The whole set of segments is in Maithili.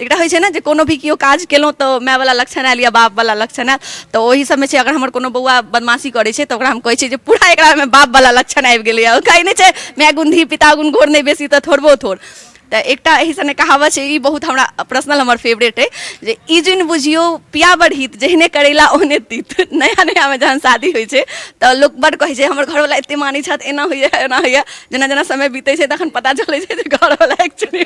एकटा होइ छै ने जे कोनो भी केओ काज केलहुँ तऽ मायवला लक्षण आयल या बापवला लक्षण आयल, तऽ ओहि सबमे छै। अगर हमर कोनो बौआ बदमाशी करै छै तऽ ओकरा हम कहै छियै जे पूरा एकरामे बापवला लक्षण आबि गेलैए। ओ कहै नहि छै, माय गुण धी पिता गुण घोर, नहि बेसी तऽ थोड़बो थोड़। तऽ एकटा एहि सने कहावत छै, ई बहुत हमरा पर्सनल हमर फेवरेट अइ, जे ई जुनि बुझियौ पिया बड़ हित, जेहने करैला ओहने तीत। नया नयामे जहन शादी होइ छै तऽ लोक बड्ड कहै छै, हमर घरवला एते मानै छथि, एना होइए, एना होइए। जेना जेना समय बीतै छै तखन पता चलै छै जे घरवला एक्चुअली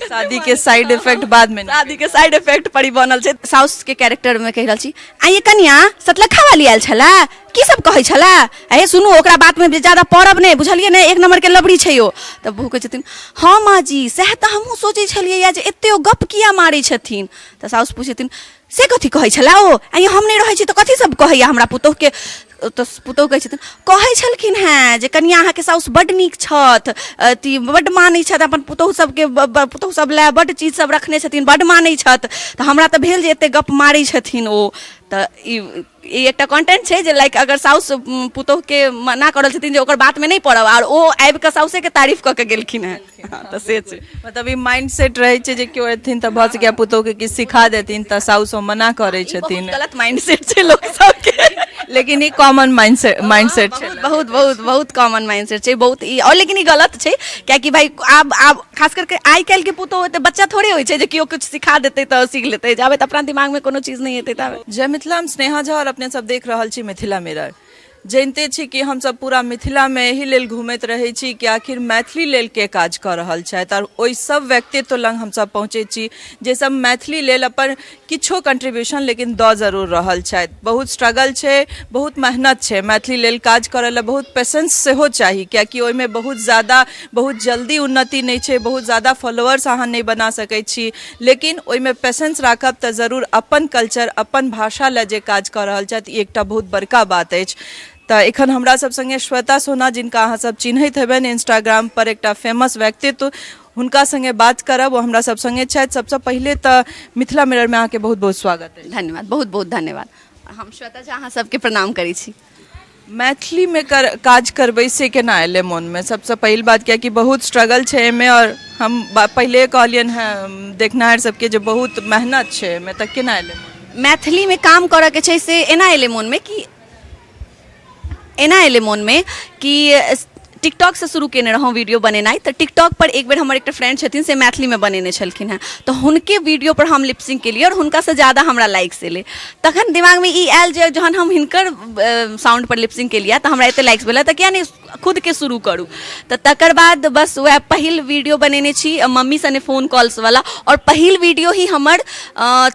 शादी के साइड इफेक्ट बाद में। शादी के साइड इफेक्ट पर ई बनल छै। साउस के कैरेक्टर में कहि रहल छी, आइए कनिया, सतलखा वाली आयल छलै, की सब कहै छलै? हे सुनू, ओकरा बातमे ज्यादा पड़ब नहि, बुझलियै ने? एक नम्बरके लबड़ी छै ओ। तऽ बहू कहै छथिन, हँ माँ जी, सएह तऽ हमहूँ सोचै छलियै जे एते ओ गप किया मारै छथिन। तऽ साउस पूछै छथिन, से कथी कहै छलै ओ? आइए हम नहि रहै छी तऽ कथी सब कहैया हमरा पुतोहुके? तऽ पुतोहु कहै छथिन, कहै छलखिन हेँ जे कनिया, अहाँके साउस बड्ड नीक छथि, अथी बड्ड मानै छथि अपन पुतोहु सबके, पुतोहु सब लए बड्ड चीज सब रखने छथिन, बड्ड मानै छथि। तऽ हमरा तऽ भेल जे एते गप मारै छथिन ओ। तऽ ई ई एकटा कंटेंट छै जे लाइक अगर साउस पुतोहुके मना कऽ रहल छथिन जे ओकर बातमे नहि पड़ब, आर ओ आबि कऽ साउसेके तारीफ कऽ के गेलखिन हेँ। हँ, तऽ से छै। मतलब ई माइंड सेट रहै छै जे केओ एथिन तऽ भऽ सकैए पुतोहुके किछु सिखा देथिन, तऽ साउस ओ मना करै छथिन। गलत माइंड सेट छै लोक सबके। लेकिन ई कॉमन माइंड सेट छै। बहुत बहुत बहुत कॉमन माइंड सेट छै बहुत ई, और लेकिन ई गलत छै, कियाकि भाई आब खास करके आइ काल्हि के पुतोह एते बच्चा थोड़े होइ छै जे केओ किछु सिखा देतै तऽ सीख लेतै। जाबे तऽ अपना दिमागमे कोनो चीज नहि एतै ताबे। जय मिथिला, हम स्नेहा झा और अपने सब देख रहल छी मिथिला मिरर। जनिते छी कि हमसब पूरा मिथिलामे एहि लेल घुमैत रहै छी कि आखिर मैथिली लेल के काज कऽ रहल छथि, आओर ओहि सब व्यक्तित्व लग हमसब पहुँचै छी जे सब मैथिली लेल अपन किछो कंट्रीब्यूशन लेकिन दऽ जरूर रहल छथि। बहुत स्ट्रगल छै, बहुत मेहनत छै, मैथिली लेल काज करऽ लए बहुत पेशेंस सेहो चाही, कियाकि ओहिमे बहुत ज्यादा बहुत जल्दी उन्नति नहि छै, बहुत ज्यादा फॉलोअर्स अहाँ नहि बना सकै छी, लेकिन ओहिमे पेशेंस राखब तऽ जरूर अपन कल्चर, अपन भाषा लए जे काज कऽ रहल छथि, ई एकटा बहुत बड़का बात अछि। तऽ एखन हमरा सब संगे श्वेता सोना, जिनका अहाँ सब चिन्हैत हेबनि इंस्टाग्राम पर एकटा फेमस व्यक्तित्व, हुनका संगे बात करब। ओ हमरा सब संगे छथि। सबसँ पहिले तऽ मिथिला मिररमे अहाँके बहुत बहुत स्वागत अछि। धन्यवाद, बहुत बहुत धन्यवाद। हम श्वेता झा अहाँ सबके प्रणाम करै छी। मैथिलीमे कर काज करबै से केना एलै मोनमे? सबसँ पहिल बात, कियाकि बहुत स्ट्रगल छै एहिमे, आओर हम पहिले कहलियनि हेँ देखनिहार सबके जे बहुत मेहनत छै एहिमे, तऽ केना एलै मोनमे? मैथिलीमे काम करऽके छै से एना एलै मोनमे कि एना एलै मोनमे कि टिकटॉकसँ शुरू केने रहौँ वीडियो बनेनाइ। तऽ टिकटॉक पर एक बेर हमर एकटा फ्रेंड छथिन, से मैथिलीमे बनेने छलखिन हेँ, तऽ हुनके वीडियो पर हम लिपसिंग केलियै आओर हुनकासँ ज्यादा हमरा लाइक्स एलै। तखन दिमागमे ई आयल जे जहन हम हिनकर साउंड पर लिपसिंग केलियै तऽ हमरा एते लाइक्स भेलै, तऽ किया नहि खुदके शुरू करू? तऽ तकर बाद बस वएह पहिल वीडियो बनेने छी मम्मी सने फोन कॉल्स वाला, आओर पहिल वीडियो ही हमर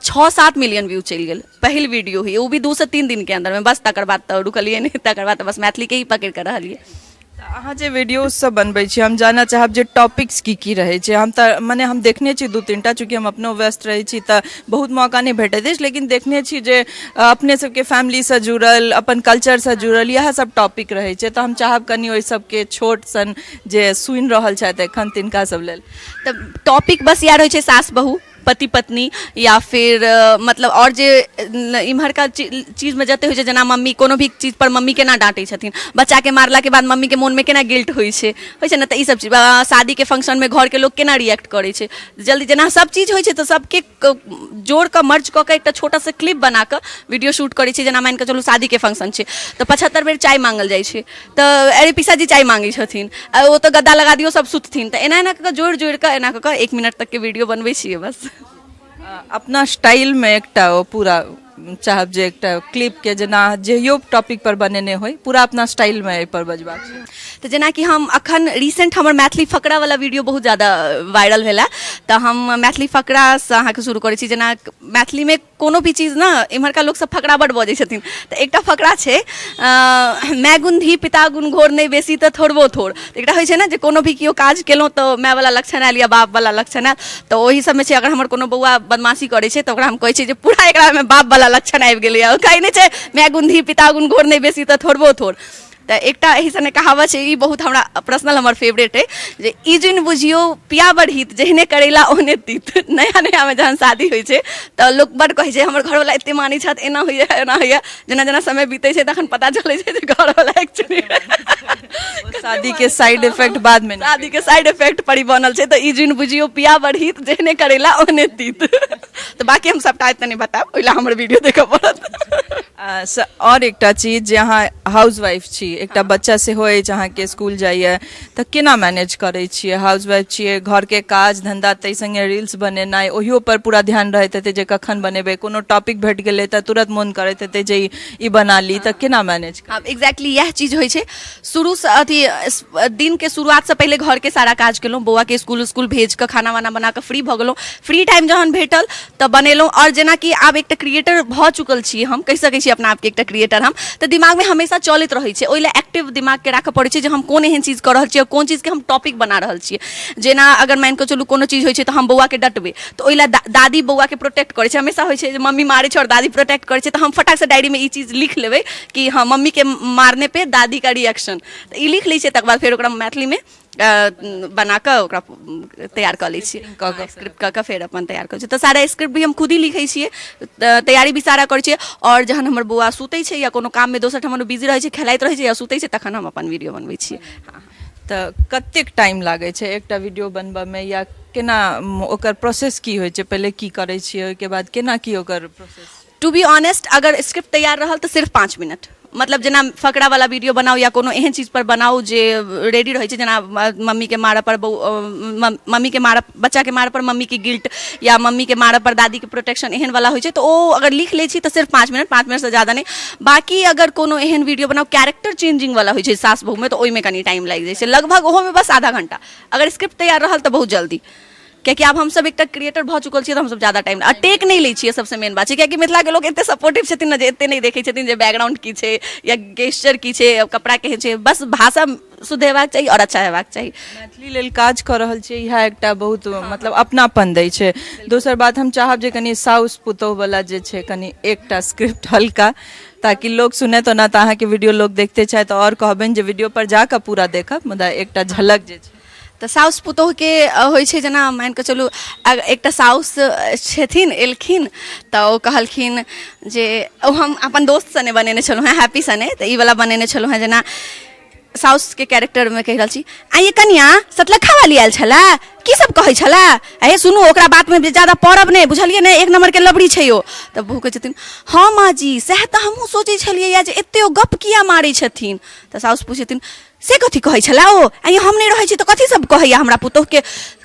6-7 मिलियन व्यू चलि गेल, पहिल वीडियो ही, ओ भी 2 से 3 दिन के अंदर में। बस तकर बाद तऽ रुकलियै नहि, तकर बाद तऽ बस मैथिली के ही पकड़ि कऽ रहलियै। तऽ अहाँ जे वीडियो सब बनबै छी, हम जानऽ चाहब जे टॉपिक्स की की रहै छै। हम तऽ मने हम देखने छी दू तीन टा, चूँकि हम अपनो व्यस्त रहै छी तऽ बहुत मौका नहि भेटैत अछि, लेकिन देखने छी जे अपने सबके फैमिलीसँ जुड़ल, अपन कल्चरसँ जुड़ल इएह सब टॉपिक रहै छै। तऽ हम चाहब कनि ओहि सबके छोट सन जे सुनि रहल छथि एखन तिनका सब लेल। तऽ टॉपिक बस इएह रहै छै, सास बहू, पति पत्नी, या फिर मतलब आओर जे इम्हरका चीजमे जते होइ छै, जेना मम्मी कोनो भी चीज पर मम्मी केना डाँटै छथिन, बच्चाके मारलाके बाद मम्मीके मोनमे केना गिल्ट होइ छै, होइ छै ने? तऽ ई सब चीज, शादीके फंक्शनमे घरके लोक केना रिएक्ट करै छै जल्दी, जेना सब चीज होइ छै, तऽ सबके जोड़ कऽ, मर्ज कऽ कऽ एकटा छोटा सा क्लिप बना कऽ वीडियो शूट करै छै। जेना मानि कऽ चलू शादीके फंक्शन छै तऽ 75 बेर चाय मांगल जाइ छै, तऽ अरे पिसाजी चाय मांगै छथिन, आ ओ तऽ गद्दा लगा दियौ, सब सुतथिन। तऽ एना एना कऽ कऽ जोड़ि जोड़ि कऽ एना कऽ कऽ 1 मिनट तकके वीडियो बनबै छियै बस। अपना स्टाइलमे एकटा ओ पूरा चाहब जे एकटा क्लिपके जेना जहियो टॉपिक पर बनेने होइ, पूरा अपना स्टाइलमे एहिपर बजबाक छै। तऽ जेनाकि हम अखन रिसेंट हमर मैथिली फकरावला वीडियो बहुत ज्यादा वायरल भेलै, तऽ हम मैथिली फकरासँ अहाँके शुरू करै छी। जेना मैथिलीमे कोनो भी चीज ने इम्हरका लोकसब फकरा बड्ड बजै छथिन, तऽ एकटा फकरा छै, माय गुण धी पिता गुण घोर, नहि बेसी तऽ थोड़बो थोड़। तऽ एकटा होइ छै ने जे कोनो भी केओ काज केलहुँ तऽ मायवला लक्षण आयल या बापवला लक्षण आयल। तऽ ओहि सबमे छै, अगर हमर कोनो बौआ बदमाशी करै छै तऽ ओकरा हम कहै छियै जे पूरा एकरामे बापवला लक्षण आबि गेलैए। ओ कहै नहि छै, माय गुण धी पिता गुण घोर, नहि बेसी तऽ थोड़बो थोड़। तऽ एकटा एहि सने कहावत छै, ई बहुत हमरा पर्सनल हमर फेवरेट अइ जे ई जुनि बुझियौ पिया बड़ हित, जेहने करैला ओहने तीत। नया नयामे जहन शादी होइ छै तऽ लोक बड्ड कहै छै हमर घरवला एते मानै छथि, एना होइए एना होइए। जेना जेना समय बीतै छै तखन पता चलै छै जे घरवला एक्चुअली शादी के साइड इफेक्ट बाद में। शादी के साइड इफेक्ट पर ही बनल छै। तऽ ई जुनि बुझियौ पिया बड़ हित, जेहने करैला ओहने तीत। तऽ बाकी हम सबटा एतऽ नहि बतायब, ओहि लए हमर वीडियो देखऽ पड़त। आओर एकटा चीज जे अहाँ हाउस वाइफ छी, एकटा बच्चा सेहो अछि अहाँके, स्कूल जाइए, तऽ केना मैनेज करै छियै? हाउस वाइफ छियै, घरके काज धन्धा, ताहि सङ्गे रील्स बनेनाइ, ओहियो पर पूरा ध्यान रहैत हेतै जे कखन बनेबै। कोनो टॉपिक भेट गेलै तऽ तुरंत मोन करैत हेतै जे ई बना ली, तऽ केना मैनेज? एग्जैक्टली इएह चीज होइ छै। शुरूसँ अथी दिनके शुरुआतसँ पहिले घरके सारा काज केलहुँ, बौआके स्कूल उस्कुल भेज कऽ खाना वाना बना कऽ फ्री भऽ गेलहुँ। फ्री टाइम जहन भेटल तऽ बनेलहुँ। आओर जेनाकि आब एकटा क्रिएटर भऽ चुकल छी, हम कहि सकै छी अपना आपके एकटा क्रिएटर हम, तऽ दिमागमे हमेशा चलैत रहै छै। ओहि लए एक्टिव दिमागके राखऽ पड़ै छै जे हम कोन एहन चीज कऽ रहल छियै, कोन चीजके हम टॉपिक बना रहल छियै। जेना अगर मानि कऽ चलू कोनो चीज होइ छै तऽ हम बौआके डँटबै, तऽ ओहि लए दादी बौआके प्रोटेक्ट करै छै। हमेशा होइ छै जे मम्मी मारै छै आओर दादी प्रोटेक्ट करै छै। तऽ हम फटाकसँ डायरीमे ई चीज लिख लेबै कि हँ, मम्मीके मारने पे दादी का रिएक्शन। तऽ ई लिख लै छियै, तकर बाद फेर ओकरा मैथिलीमे बना कऽ ओकरा तैयार कऽ लै छियै, कऽ कऽ स्क्रिप्ट कऽ कऽ फेर अपन तैयार करै छियै। तऽ सारा स्क्रिप्ट भी हम खुद ही लिखै छियै, तैयारी भी सारा करै छियै। आओर जहन हमर बौआ सुतै छै या कोनो काममे दोसर ठाम बिजी रहै छै, खेलाइत रहै छै या सुतै छै, तखन हम अपन वीडियो बनबै छियै। तऽ कतेक टाइम लागै छै एकटा वीडियो बनबऽमे, या केना ओकर प्रोसेस की होइ छै? पहिले की करै छियै, ओहिके बाद केना की ओकर प्रोसेस? टू बी ऑनेस्ट, अगर स्क्रिप्ट तैयार रहल तऽ सिर्फ 5 मिनट। मतलब जेना फकरा वाला वीडियो बनाउ या कोनो एहन चीज पर बनाउ जे रेडी रहै छै, जेना मम्मीके मारऽ पर मम्मीके मारऽ, बच्चाके मारऽ पर मम्मीके गिल्ट या मम्मीके मारऽ पर दादीके प्रोटेक्शन, एहन वाला होइ छै, तऽ ओ अगर लिख लै छी तऽ सिर्फ 5 मिनट, 5 मिनटसँ ज्यादा नहि। बाकी अगर कोनो एहन वीडियो बनाउ कैरेक्टर चेंजिंग वाला होइ छै सास बहूमे, तऽ ओहिमे कनि टाइम लागि जाइ छै। लगभग ओहोमे बस आधा घंटा, अगर स्क्रिप्ट तैयार रहल तऽ बहुत जल्दी। कियाकि आब हमसब एकटा क्रिएटर भऽ चुकल छियै, तऽ हमसब ज्यादा टाइम आ टेक नहि लै छियै। सबसँ मेन बात छै, कियाकि मिथिलाके लोक एते सपोर्टिव छथिन ने जे एते नहि देखै छथिन जे बैकग्राउंड की छै या गेस्चर की छै, कपड़ा केहन छै। बस भाषा शुद्ध हेबाक चाही आओर अच्छा हेबाक चाही। मैथिली लेल काज कऽ रहल छियै, इएह एकटा बहुत मतलब अपनापन दै छै। दोसर बात, हम चाहब जे कनि साउस पुतोह वाला जे छै, कनि एकटा स्क्रिप्ट हल्का, ताकि लोक सुने। तऽ ओना तऽ अहाँके वीडियो लोक देखते छथि, आओर कहबनि जे वीडियो पर जाकऽ पूरा देखब, मुदा एकटा झलक जे छै। तऽ साउस पुतोहके होइ छै, जेना मानि कऽ चलू एकटा साउस छथिन, एलखिन तऽ ओ कहलखिन जे ओ हम अपन दोस्त सने बनेने छलहुँ हेँ, हैप्पी सने, तऽ ई वला बनेने छलहुँ हेँ। जेना साउसके कैरेक्टरमे कहि रहल छी, आइये कनिया सतलखा वाली आयल छलै, की सब कहै छलै? हे सुनू, ओकरा बातमे ज्यादा पड़ब नहि, बुझलियै ने? एक नम्बरके लबड़ी छै ओ। तऽ बहू कहै छथिन, हँ माँ जी, सएह तऽ हमहूँ सोचै छलियै जे एते ओ गप किया मारै छथिन। तऽ साउस पूछथिन, से कथी कहै छलै ओ? आँय, हम नहि रहै छी तऽ कथी सब कहैया हमरा पुतोहुके?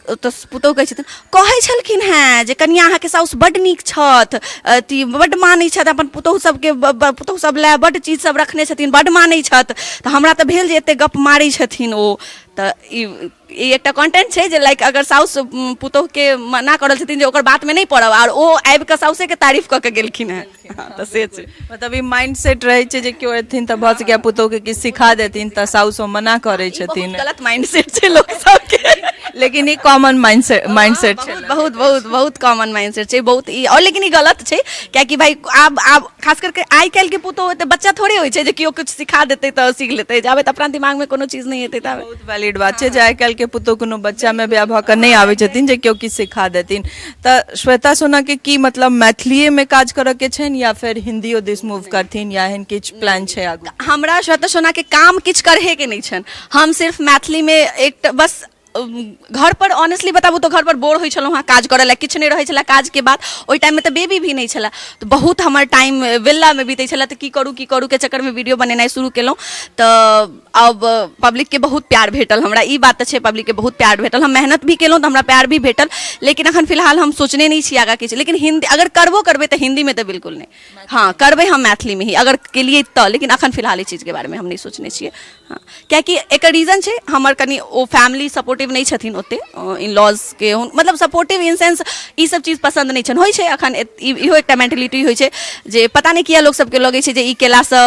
तऽ पुतोहु कहै छथिन, कहै छलखिन हेँ जे कनिया अहाँके साउस बड्ड नीक छथि, अथी बड्ड मानै छथि अपन पुतोहु सबके, पुतोहु सब लए बड्ड चीज सब रखने छथिन, बड्ड मानै छथि। तऽ हमरा तऽ भेल जे एते गप मारै छथिन ओ। तऽ ई ई एकटा कंटेंट छै जे लाइक अगर साउस पुतोहुके मना कऽ रहल छथिन जे ओकर बातमे नहि पड़ब, आर ओ आबि कऽ साउसेके तारीफ कऽ के गेलखिन हेँ। हँ, तऽ से छै। मतलब ई माइंड सेट रहै छै जे केओ एथिन तऽ भऽ सकैए पुतोहु के किछु सिखा देथिन, तऽ साउस ओ मना करै छथिन। गलत माइंड सेट छै लोक सबके। लेकिन ई कॉमन माइंड सेट छै। बहुत बहुत बहुत कॉमन माइंड सेट छै बहुत ई, और लेकिन ई गलत छै, कियाकि भाई आब खास करके आइ काल्हि के पुतोहु एते बच्चा थोड़े होइ छै जे केओ किछु सिखा देतै तऽ सीख लेतै। जाबे तऽ अपना दिमाग मे कोनो चीज नहि एतै ताबे। बहुत वैलिड बात छै जे आइ काल्हि के पुतोहु कोनो बच्चा मे बियाह भऽ कऽ नहि आबै छथिन जे केओ किछु सिखा देथिन। तऽ श्वेता सोना के की मतलब मैथिलीए मे काज करऽ के छनि या फेर हिन्दियो दिस मूव करथिन, या एहन किछु प्लान छै आगू? हमरा श्वेता सोना के काम किछु करहे के नहि छनि। हम सिर्फ मैथिली मे एक बस घर पर, ऑनेस्टली बताबू तऽ घर पर बोर होइ छलहुँ हँ, काज करऽ लए किछु नहि रहै छलै। काजके बाद ओहि टाइममे तऽ बेबी भी नहि छलै, तऽ बहुत हमर टाइम वेलामे बीतै छलै। तऽ की करू की करू के चक्करमे वीडियो बनेनाइ शुरू केलहुँ, तऽ अब पब्लिकके बहुत प्यार भेटल हमरा। ई बात तऽ छै, पब्लिकके बहुत प्यार भेटल। हम मेहनत भी केलहुँ तऽ हमरा प्यार भी भेटल। लेकिन अखन फिलहाल हम सोचने नहि छी आगाँ किछु। लेकिन हिन्दी अगर करबो करबै तऽ हिन्दीमे तऽ बिल्कुल नहि। हँ, करबै हम मैथिलीमे ही अगर केलियै तऽ। लेकिन अखन फिलहाल ई चीजके बारेमे हम नहि सोचने छियै। हँ, कियाकि एकर रीजन छै हमर कनि ओ फैमिली सपोर्ट। सपोर्टिव नहि छथिन ओते इन लॉजके, मतलब सपोर्टिव इन सेंस ई सब चीज पसन्द नहि छनि। होइ छै अखन इहो एकटा मेंटलिटी होइ छै जे पता नहि किया लोक सबके लगै छै जे ई केलासँ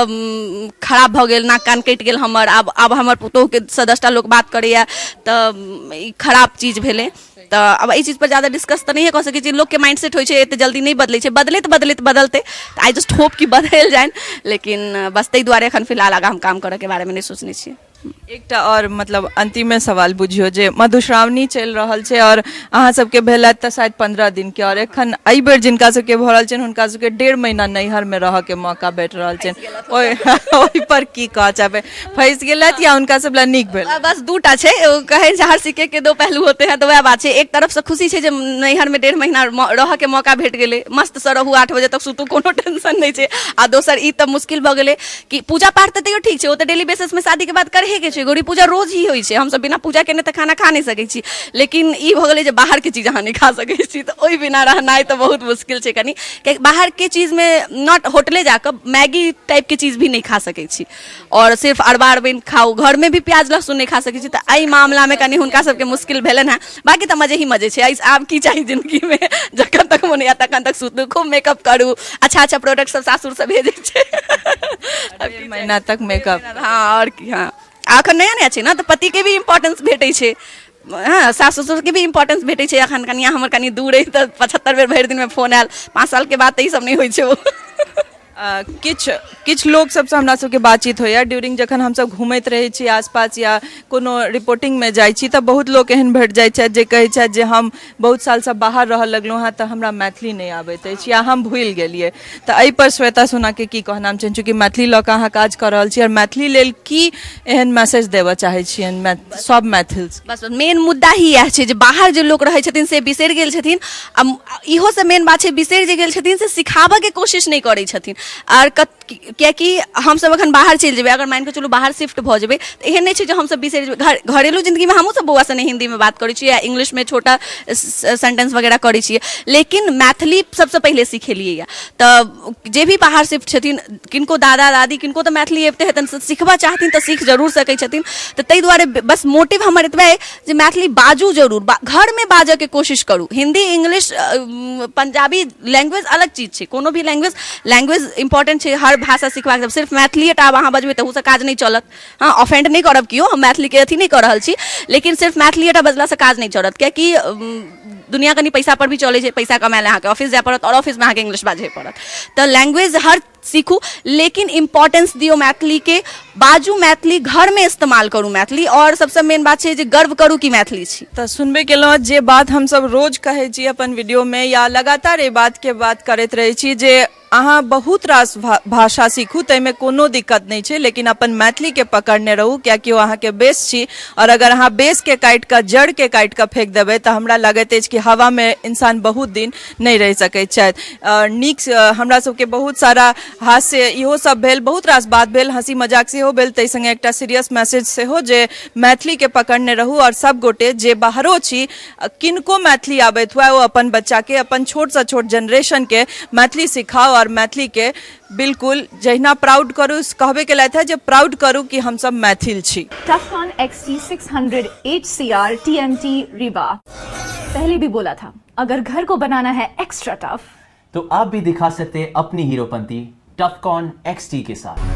खराब भऽ गेल, नाक कान कटि गेल हमर, आब हमर पुतोहुके सँ 10टा लोक बात करैया तऽ ई खराब चीज भेलै। तऽ आब एहि चीजपर ज्यादा डिस्कस तऽ नहिए कऽ सकै छी। लोकके माइंड सेट होइ छै, एतेक जल्दी नहि बदलै छै, बदलैत बदलैत बदलतै। तऽ I just होप कि बदलि जानि, लेकिन बस ताहि दुआरे एखन फिलहाल आगाँ हम काम करऽके बारेमे नहि सोचने छियै। एकटा आओर मतलब अन्तिमे सवाल बुझियौ जे मधुश्रावणी चलि रहल छै आओर अहाँ सबके भेल तऽ शायद 15 दिनके, आओर एखन एहि बेर जिनका सबके भऽ रहल छनि हुनका सबके 1.5 महीना नैहरमे रहऽके मौका भेट रहल छनि, ओहि पर की कहऽ चाहबै? फँसि गेलथि या हुनका सब लए नीक भेल? बस दूटा छै, ओ कहै छै हर सिक्के के दो पहलू होते हैं, तऽ वएह बात छै। एक तरफसँ खुशी छै जे नैहरमे 1.5 महीना रहऽके मौका भेट गेलै, मस्तसँ रहू, 8 बजे तक सुतू, कोनो टेंशन नहि छै। आ दोसर ई तऽ मुश्किल भऽ गेलै कि पूजा पाठ तऽ तैयो ठीक छै, ओ तऽ डेली बेसिसमे शादीके बाद करहेके छै, गौरी पूजा रोज ही होइ छै, हमसब बिना पूजा केने तऽ खाना खा नहि सकै छी। लेकिन ई भऽ गेलै जे बाहरके चीज अहाँ नहि खा सकै छी, तऽ ओहि बिना रहनाइ तऽ बहुत मुश्किल छै कनि, कियाकि बाहरके चीजमे not होटले जाकऽ मैगी टाइपके चीज भी नहि खा सकै छी, आओर सिर्फ अरबा अरबनि खाउ, घरमे भी प्याज लहसुन नहि खा सकै छी। तऽ एहि मामलामे कनि हुनका सबके मुश्किल भेलनि हेँ, बाँकी तऽ मजे ही मजे छै। एहि आब की चाही जिन्दगीमे? जखन तक मोन होइए तखन तक सुतू, खूब मेकअप करू, अच्छा अच्छा प्रोडक्ट सब सासुरसँ भेजै छै। 1.5 महीना तक मेकअप। हँ, आओर की। हँ, आ एखन नया नया छै ने, तऽ पतिके भी इम्पोर्टेंस भेटै छै, हँ, सास ससुरके भी इम्पोर्टेंस भेटै छै। एखन कनिया हमर कनि दूर अइ तऽ 75 बेर भरि दिनमे फोन आयल, 5 सालके बाद तऽ ई सब नहि होइ छै। ओ किछु किछु लोक सबसँ हमरा सबके बातचीत होइए ड्यूरिंग जखन हमसब घुमैत रहै छी आसपास या कोनो रिपोर्टिंगमे जाइ छी, तऽ बहुत लोक एहन भेट जाइ छथि जे कहै छथि जे हम बहुत सालसँ बाहर रहऽ लगलहुँ हेँ तऽ हमरा मैथिली नहि आबैत अछि या हम भूलि गेलियै। तऽ एहिपर श्वेता सोनाके की कहनाम छनि? चूँकि मैथिली लऽ कऽ अहाँ काज कऽ रहल छी, आओर मैथिली लेल की एहन मैसेज देबऽ चाहै छियनि सब मैथिल? बस, मेन मुद्दा ही इएह छै जे बाहर जे लोक रहै छथिन से बिसरि गेल छथिन, आ इहो से मेन बात छै, बिसरि जे गेल छथिन से सिखाबऽके कोशिश नहि करै छथिन। आर कियाकि हमसब एखन बाहर चलि जेबै, अगर मानि कऽ चलू बाहर शिफ्ट भऽ जेबै, तऽ एहन नहि छै जे हमसब बिसरि जेबै। घरेलू जिन्दगीमे हमहूँ सब बौआ सने हिन्दीमे बात करै छियै या इंग्लिशमे छोटा सेंटेंस वगैरह करै छियै, लेकिन मैथिली सबसँ पहिले सिखेलियै। यऽ तऽ जे भी बाहर शिफ्ट छथिन, किनको दादा दादी, किनको तऽ मैथिली अबिते हेतनि, से सिखबऽ चाहथिन तऽ सीख जरूर सकै छथिन। तऽ ताहि दुआरे बस मोटिव हमर एतबे अइ जे मैथिली बाजू जरूर, घरमे बाजऽके कोशिश करू। हिन्दी, इंग्लिश, पंजाबी लैंग्वेज अलग चीज छै, कोनो भी लैंग्वेज, लैंग्वेज इम्पोर्टेंट छै हर भाषा सिखबाक। सिर्फ मैथिलीए टा आब अहाँ बजबै तहूसँ काज नहि चलत। हँ, ऑफेंड नहि करब केओ, हम मैथिलीके अथी नहि कऽ रहल छी, लेकिन सिर्फ मैथिलीए टा बजलासँ काज नहि चलत, कियाकि दुनिया कनि पैसा पर भी चलै छै। पैसा कमाय लए अहाँके ऑफिस जाय पड़त आओर ऑफिसमे अहाँके इंग्लिश बाजहे पड़त। तऽ लैंग्वेज हर सीखू, लेकिन इम्पोर्टेंस दियौ मैथिलीके, बाजू मैथिली, घरमे इस्तेमाल करू मैथिली, आओर सबसँ मेन बात छै जे गर्व करू कि मैथिली छी। तऽ सुनबे केलहुँ जे बात हमसब रोज कहै छी अपन वीडियोमे या लगातार एहि बातके बात करैत रहै छी जे अहाँ बहुत रास भाषा सीखू, ताहिमे कोनो दिक्कत नहि छै, लेकिन अपन मैथिलीके पकड़ने रहू, कियाकि ओ अहाँके बेस छी। आओर अगर अहाँ बेसके काटि कऽ, जड़िके काटि कऽ फेक देबै, तऽ हमरा लगैत अछि कि हवामे इंसान बहुत दिन नहि रहि सकैत छथि। नीक, हमरा सबके बहुत सारा हास्य इहो सब भेल, बहुत रास बात भेल, हँसी मजाक सेहो भेल, ताहि सङ्गे एकटा सीरियस मैसेज सेहो जे मैथिलीके पकड़ने रहू। आओर सब गोटे जे बाहरो छी, किनको मैथिली आबैत हुए, ओ अपन बच्चाके, अपन छोटसँ छोट जेनरेशनके मैथिली सिखाउ, आओर मैथिलीके बिल्कुल जहिना प्राउड करू, कहबे केलथि हेँ जे प्राउड करू कि हमसब मैथिल छी। Tufcon XT600 HCR TMT Rewa। पहले भी बोला था, अगर घर को बनाना है एक्स्ट्रा टफ तो आप भी दिखा सकते हैं अपनी हीरोपंती टफकॉन XT के साथ।